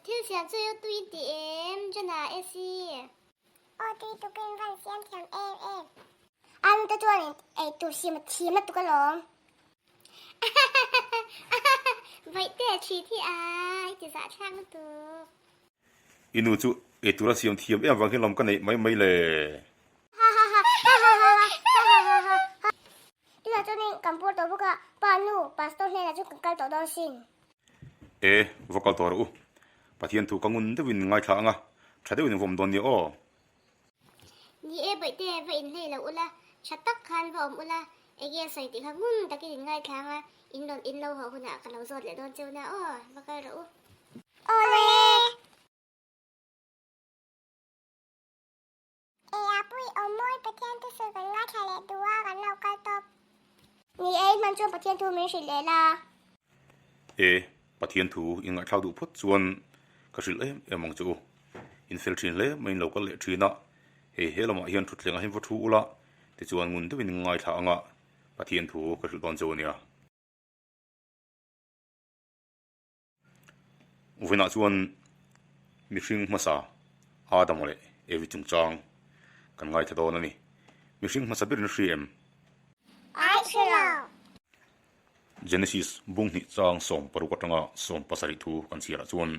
Thil siam chu tui in ti em John-a Essie? Aw tui tukin van siam thiam em em. A nu te chuan ei tur siam a thiam lutuk alawm. Vaihte a thi thi a, i ti zah thlak lutuk. I nu chu ei tur a siam thiam em vang hian lawm ka neih mai mai le. Tunah chuanin kan pawr tawh bawk a, pa nu, pastor hnenah chuan kan kal tawh dawn sin. E, va kal tawh rawh u. Pathian thu ka ngun deuhin ngaithla ang a, tha deuhin vawm dawn nia aw. Ni e bawihte, va inhlei lo ula, tha tak khan va awm ula, enge a sawi tih kha ngun takin in ngaithla ang a, in rawn in lo haw hunah ka lo zawt leh dawn cheu nia aw, va kal rawh u. Awle! E a pui awm mawi Pathian thu sawi kan ngaithla leh duh a, kan lo kal tawp. Ni e, i hman chuan Pathian thu min hrilh leh la. E, Pathian thu in ngaihthlak duh phawt chuan ka hrilh em em ang che u. In fel thin hle mai in lo kal leh thin a, hei he lamah hian thutthlengah hian va thu ula, tichuan ngun deuhin in ngaithla ang a, Pathian thu ka hrilh dawn che u ania. Vawiinah chuan mihring hmasa Adama leh Evi chungchang kan ngaithla dawn a ni. Mihring hmasa berin a hria em? Ai hre lo. Genesis bung hnih chang 16 atanga 17 thu kan chhiarah chuan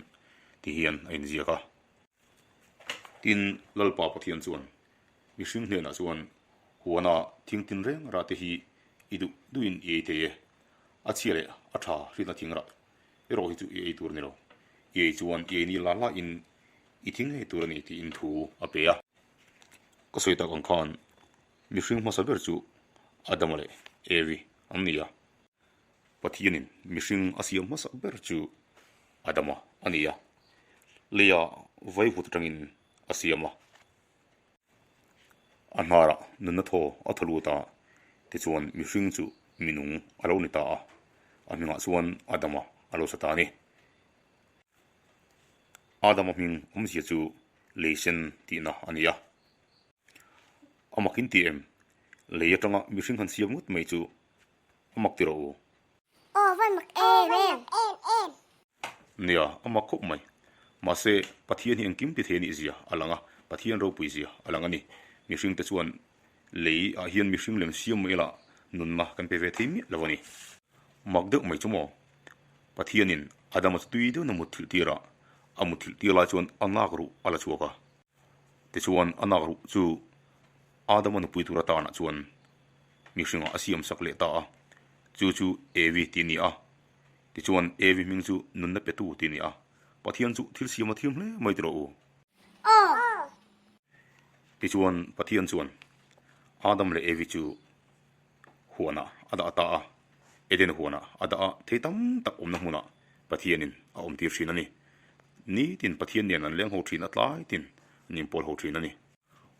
ti hian a inziak a. Tin, Lalpa Pathian chuan mihring hnenah chuan huana thing tin reng rah te hi i duh duhin i ei thei e. A chhia leh a tha hriatna thing rah erawh hi chu i ei tur a ni lo. I ei chuan i ei ni la la in i thing ngei tur a ni tiin thu a pe a. Ka sawi tak ang khan mihring hmasa ber chu Adama leh Evi an ni a. Pathianin mihring a siam hmasa ber chu Adama a ni a. Leia vaivut atangin a siam a. A hnarah nunna thaw a thaw lut a, tichuan mihring chu minung a lo ni ta a, a hmingah chuan Adama a lo sa ta a ni. Adama hming awmzia chu lei sen tihna a ni a. A mak in ti em? Lei atanga mihring han siam ngawt mai chu a mak ti rawh u. Aw van mak em em. Nia, a mak khawp mai. Mahse, Pathian hi engkim ti thei a nih zia a lang a, Pathian ropui zia a lang a ni. Mihring te chuan lei ah hian mihring lem siam mai ila nunna kan pe ve thei miah lo a ni. Mak deuh mai chu maw? Pathianin Adama chu tui deuhin a mut thilh tir a, a mut thilh tir lai chuan a nak ruh a la chhuak a. Tichuan a nak ruh chu Adama nupui tur atanah chuan mihringah a siam sak leh ta a, chu chu Evi tih a ni a. Tichuan Evi hming chu nunna petu tih a ni a. Pathian chu thil siam a thiam hle mai tiraw u? Aw! Tichuan Pathian chuan Adam leh Evi chu huanah a dah ta a, Eden huanah a dah a, thei tam tak awmna hmunah Pathianin a awmtir thin a ni. Nitin Pathian nen an leng ho thin a, tlai tin an inpawl ho thin a ni.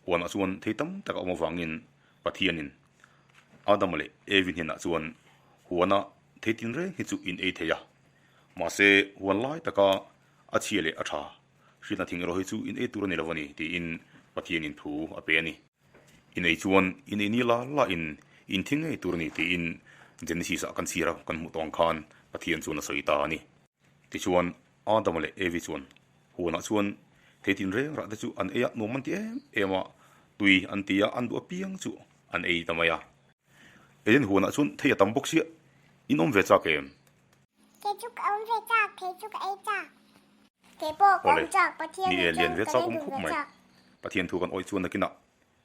Huanah chuan thei tam tak a awm avangin Pathianin Adama leh Evi hnenah chuan huana thei tin reng hi chu in ei thei a, mahse huan lai taka a chhia leh a tha hriatna thing erawh hi chu in ei tur a ni lo a ni tiin Pathianin thu a pe a ni. In ei chuan in ei ni la la in in thi ngei tur a ni tiin Genesis ah kan chhiar a, kan hmuh tawh ang khan Pathian chuan a sawi ta a ni. Tichuan Adama leh Evi chuan huanah chuan thei tin reng rah te chu an ei a, nuam an ti em em a, tui an ti a, an duh apiang chu an ei ta mai a. Eden huanah chuan thei a tam bawk sia, in awm ve chak em? Kei chu ka awm ve chak, thei chu ka ei chak. Kei pawh ka Awle, awm chak, Pathian ni nen e, chuan lian ve ka chak leng awm dun khawp ve mai. chak. Pathian thu kan awih chuan nakinah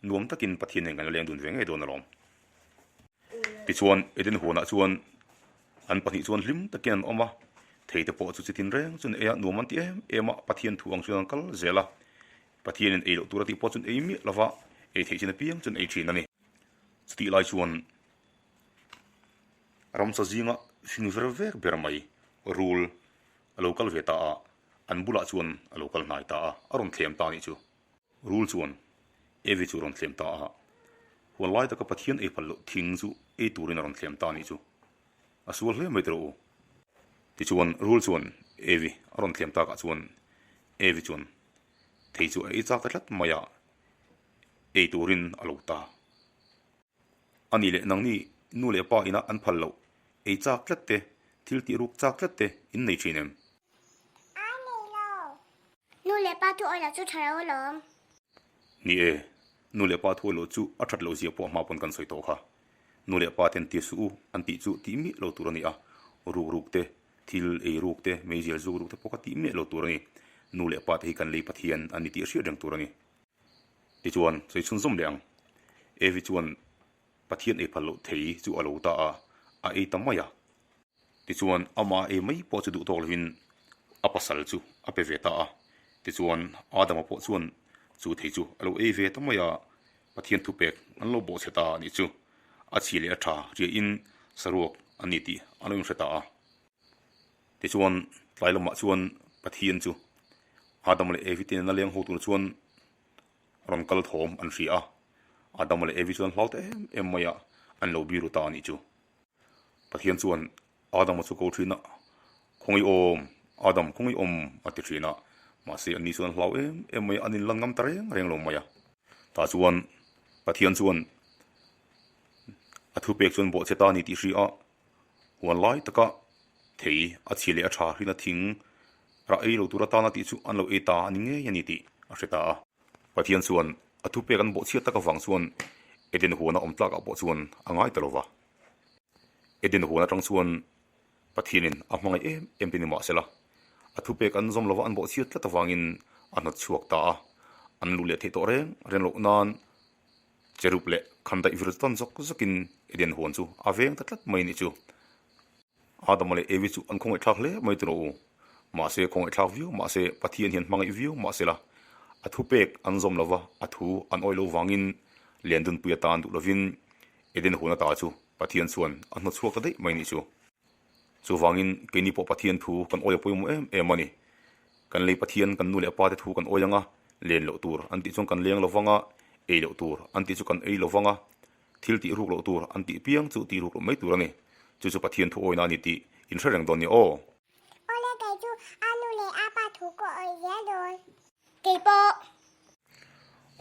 nuam takin Pathian nen kan la leng dun ve ngei dawn alawm. Tichuan, Eden huanah chuan an pahnih chuan hlim takin an awm a, thei te pawh chu chi tin reng chuan ei a, nuam an ti em em a, Pathian thu ang chuan an kal zel a. Pathianin ei loh tur a tih pawh chuan ei miah lova, ei theih chin apiang chuan ei thin a ni. Chutih lai chuan ramsa zinga hring ver vek ber mai rul a lo kal ve ta a, an bulah chuan a lo kal hnai ta a, a rawn thlem ta a nih chu. Rul chuan Evi chu a rawn thlem ta a, huan lai taka Pathian ei phal loh thing chu ei turin a rawn thlem ta a nih chu. A sual hle mai tiraw u. Tichuan rul chuan Evi a rawn thlem takah chuan Evi chuan thei chu a ei chak ta tlat mai a, ei turin a lo ta. A nih leh nangni nu leh pa ina an phal loh ei chak tlat te, thil tih ruk chak tlat te in nei thin em? Ai nei lo. pa thu awih loh chu tha lo alawm. Ni e, nu leh pa thu awih loh chu a that loh zia pawh hma pawn kan sawi tawh kha. Nu leh pa ten ti suh u an tih chu tih miah lo tur a ni a, ruk ruk te, thil ei ruk te, meizial zuk ruk te pawh kha tih miah lo tur a ni. Nu leh pa te hi kan lei Pathian an ni tih a hriat reng tur a ni. Tichuan, sawi chhunzawm leh ang. Evi chuan Pathian ei phal loh thei chu a lo ta a, a ei ta mai a. Tichuan, amah ei mai pawh chu duh tawk lovin a pasal chu a pe ve ta a. Tichuan, Adama pawh chuan chu thei chu a lo ei ve ta mai a, Pathian thupek an lo bawhchhe ta a nih chu. A chhi leh a tha riahin saruak a ni tih an lo inhre ta a. Tichuan, tlai lamah chuan Pathian chu Adama leh Evi te nena leng ho tur chuan rawn kal thawm an hria a, Adama leh Evi chuan hlau ta em em mai a, an lo biru ta a nih chu. Pathian chuan Adama chu ko thin a, Khawngaih awm, Adam, khawngaih awm, a ti thin a, mahse anni chuan hlau em em mai a, an inlan ngam ta reng reng lo mai a. Tah chuan Pathian chuan a thupek chuan bawhchhe ta a ni tih hria a, Huan lai taka thei a chhi leh a tha hrin a thing rah ei lo tur atana tih chu an lo ei ta a ni ngei a ni tih a hre ta a. Pathian chuan a thupek an bawhchhiat tak avang chuan Eden huana awm tlakah pawh chuan a ngai ta lo va. Eden huan atang chuan Pathianin a hmangaih em em te ni mah sela, a thupek an zawm lova an bawhchhiat tlat avangin a hnawt chhuak ta a. An luh leh theih tawh reng reng loh nan Cherub leh khandaih vir tan zawk zawkin Eden huan chu a veng ta tlat mai nih chu. Adama leh Evi chu an khawngaihthlak hle mai tawh u. Mahse khawngaihthlak viau mahse Pathian hian hmangaih viau mahse la, a thupek an zawm lova a thu an awih loh vangin Liandunpui atan duh lovin Eden huan ata chu Pathian chuan a hnawchhuak ta daih mai nih chu. Chuvangin keini pawh Pathian thu kan awi a pawimawh em em a ni. Kan lei Pathian kan nu leh pa te thu kan awi ang a, len loh tur an tih chuan kan leng lo vang a, ei loh tur an tih chu kan ei lo vang a, thil tih ruk loh tur an tih piang chu tih ruk loh mai tur a ni. Chu chu Pathian thu awina a ni tih in hre reng dawn nia aw. Awle kei chu a nu leh a pa thu ka awih zel dawn. Kei pawh.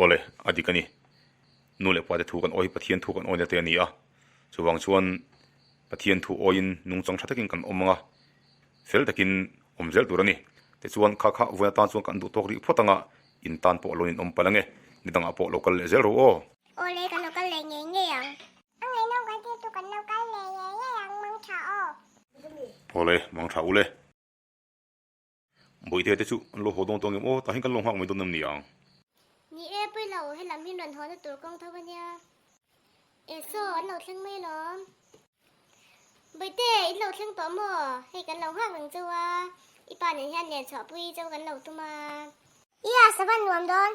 Awle, a dik a ni. Nu leh pa te thu kan awi hi Pathian thu kan awina te a ni a. Chuvang chuan Pathian thu awiin nungchang tha takin kan awm ang a, fel takin awm zel tur a ni. Tichuan kha kha vawiin atan chuan kan duh tawk rih phawt ang a, in tan pawh lo in awm palh ang e. Ni dangah pawh lo kal leh zel rawh aw. Awle, kan lo kal leh ngei ngei ang. A ngaihno kan tir tu kan lo kal leh ngei ngei ang mang tha aw. Awle, mang tha ule. Bawihte te chu an lo haw dawn tawh ngem aw, tah hian kan lo nghak mai dawn em ni ang. Ni e, pawi lo, helam hi rawn hawna tur kawng tho a nia. E saw, an lo thleng mai alawm. Bawihte, in lo thleng tawh maw? Hei kan lo nghak reng cheu a, i pa nen hian len chhuahpui cheu kan lo tum a. Ia, savan nuam dawn.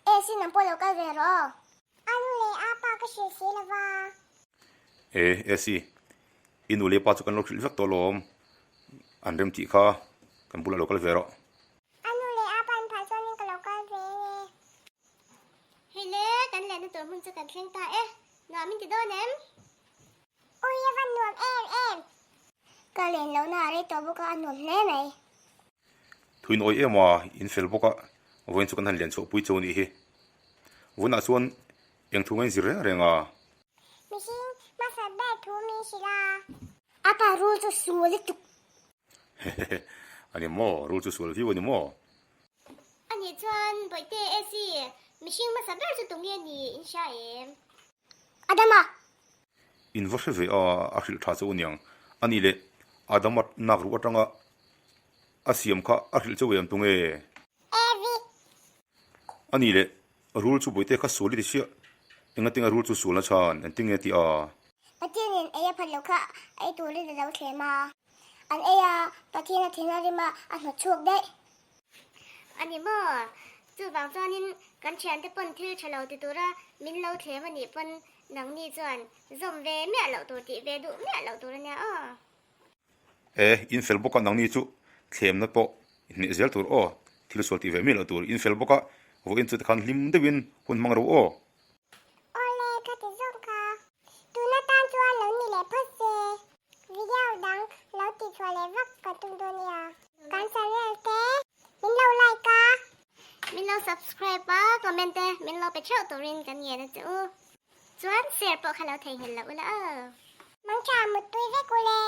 E, sin ang pawh lo kal ve rawh aw. A nu leh a pa ka hrilh si lo va. E, Esi, i nu leh pa chu kan lo hrilh vek tawh alawm. An rem tih kha kan bulah lo kal ve rawh. A nu leh a pa in phah chuanin ka lo kal ve eng e. Hei le, kan lehna tur hmun chu kan thleng ta e. Nuam in ti dawn em? Ui, a va nuam em em. Ka len lohna a rei tawh bawk a, a nuam hle mai. Thuin awi em a, in fel bawk a, vawiin chu kan han lian chhuah pui chu a nih hi. Vawiinah chuan eng thu ngain zir reng reng a. Mihring hmasa ber thu min hrilh a. A pa rul chu sual lutuk. Hehehe, a ni maw, rul chu sual viau a ni maw? A nih chuan Bawihte AC, mihring hmasa ber chu tunge ni in hria em? Adama! In va hre ve a, a hrilh tha chauh aniang. A nih leh Adama nak ruh atanga a siam kha a hrilh chauh em tunge? Evi! A nih leh rul chu Bawihte kha sual i ti chiah. Engatinga rul chu sualna chhan engtinge tih a? Pathianin ei a phat loh kha ei turin a lo thlem a. An ei a, Pathian a thin a rim a, a hnawt chhuak daih. A ni maw? Chuvang chuanin kan thiante pawn thil tha lo ti tura min lo thlem a nih pawn nangni chuan zawm ve miah loh tur tih ve duh miah loh tur a nia aw. E, in fel bawk a nangni chu thlemna pawh inhneh zel tur aw, thil sual tih ve miah loh tur in fel bawk a, vawiin chu tikhan hlim deuhin hun hmang ro aw. Awle ka ti zawk kha. Tuna tan chuan lo ni leh phawt se. Video dang lo tih chhuah leh vak kan tum dawn nia. Kan channel te min lo like a. Min lo subscribe a, comment te min lo pe theuh turin kan ngen a che u. Chuan share pawh kha lo theihnghilh loh ula aw. Mangtha muttui vek ule.